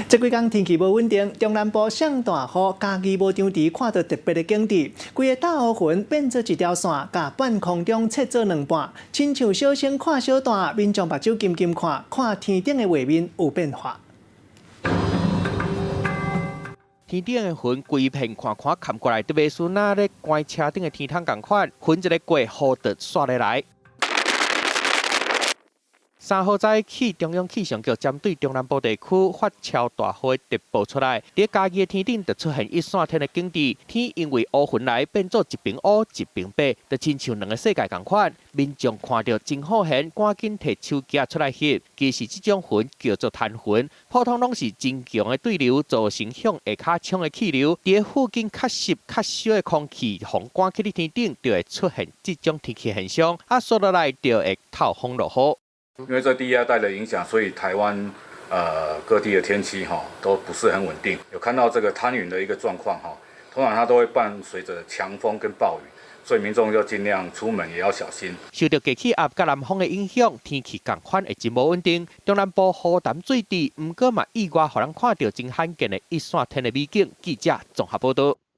這幾工天氣無穩定，中南部上大雨，嘉義無張池看到特別的景致，規个大烏雲變做一條線，共半空中切做兩半，親像小生看小大，民眾目睭金金看，看天頂的畫面有變化。天頂的雲規片寬寬冚過來，特別是若咧關車頂的天窗仝款，雲一个過，雨就煞咧來。3號早起，中央氣象局針對中南部地區發超大雨的特報出來，佇嘉義的天頂就出現一線天的景致，天因為烏雲來變做一邊烏一邊白，就親像兩个世界仝款。民眾看著真好閒，趕緊提手機出來翕。其實這種雲叫做攤雲，普通攏是真強的對流造成向下跤衝的氣流，佇附近較濕較燒的空氣，予趕去佇天頂，就會出現這種天氣現象，啊，煞落來就會透風落雨。因為這低壓帶的影響，所以台灣各地的天氣哈都不是很穩定。有看到這個攤雲的一個狀況哈，通常它都會伴隨着強風跟暴雨，所以民眾就盡量出門也要小心。受著低氣壓佮南風的影響，天氣仝款會真無穩定。中南部雨澹水滴，毋過嘛意外予人看著真罕見的一線天的美景。記者綜合報導。